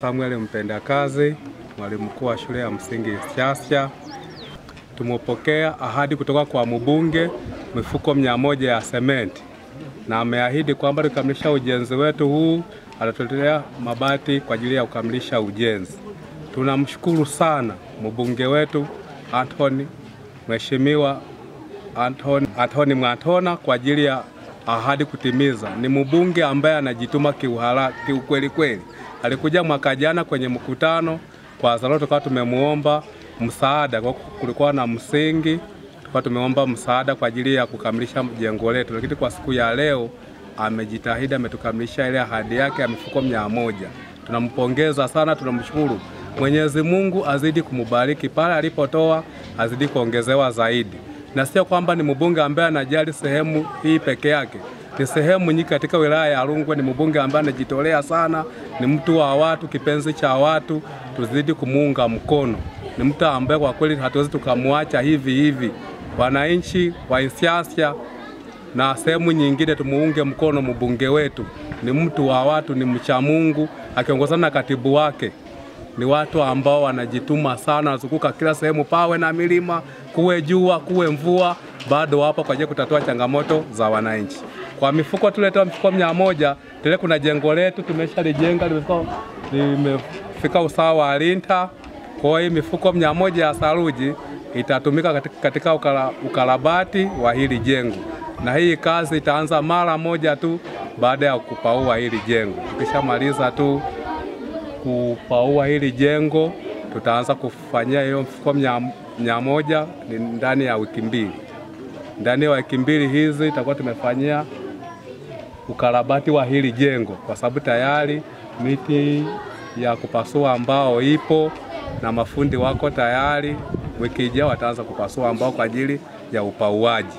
Samuel Mpendakazi, mwalimu mkuu wa shule ya msingi Isyasya. Tumepokea ahadi kutoka kwa mbunge mifuko 100 ya sementi, na ameahidi kwamba tukamilisha ujenzi wetu huu atatuletea mabati kwa ajili ya kukamilisha ujenzi. Tunamshukuru sana mbunge wetu Anthony, Mheshimiwa Anthony Mwantona kwa ajili ya ahadi kutimiza. Ni mbunge ambaye anajituma kiukweli kweli. Alikuja mwaka jana kwenye mkutano kwa sababu tukawa tumemuomba msaada, kwa kulikuwa na msingi, tukawa tumeomba msaada kwa ajili ya kukamilisha jengo letu, lakini kwa siku ya leo amejitahidi, ametukamilisha ile ahadi yake ya mifuko 100. Tunampongeza sana, tunamshukuru. Mwenyezi Mungu azidi kumbariki pale alipotoa, azidi kuongezewa zaidi. Na sio kwamba ni mbunge ambaye anajali sehemu hii peke yake, ni sehemu nyingi katika wilaya ya Rungwe. Ni mbunge ambaye anajitolea sana, ni mtu wa watu, kipenzi cha watu, tuzidi kumuunga mkono. Ni mtu ambaye kwa kweli hatuwezi tukamwacha hivi hivi. Wananchi wa Isyasya na sehemu nyingine tumuunge mkono mbunge wetu. Ni mtu wa watu, ni mcha Mungu, akiongozana na katibu wake. Ni watu ambao wanajituma sana, wanazunguka kila sehemu, pawe na milima, kuwe jua, kuwe mvua, bado wapo kwa ajili kutatua changamoto za wananchi. Kwa mifuko tuletewa mifuko 100, tele kuna jengo letu tumeshalijenga, limefika usawa wa linta. Kwa hiyo mifuko 100 ya saruji itatumika katika ukarabati wa hili jengo. Na hii kazi itaanza mara moja tu baada ya kupaua hili jengo. Tukishamaliza tu kupaua hili jengo, tutaanza kufanyia hiyo mifuko 100 ndani ya wiki mbili. Ndani ya wiki mbili hizi itakuwa tumefanyia ukarabati wa hili jengo, kwa sababu tayari miti ya kupasua mbao ipo na mafundi wako tayari. Wiki ijayo wataanza kupasua mbao kwa ajili ya upauaji.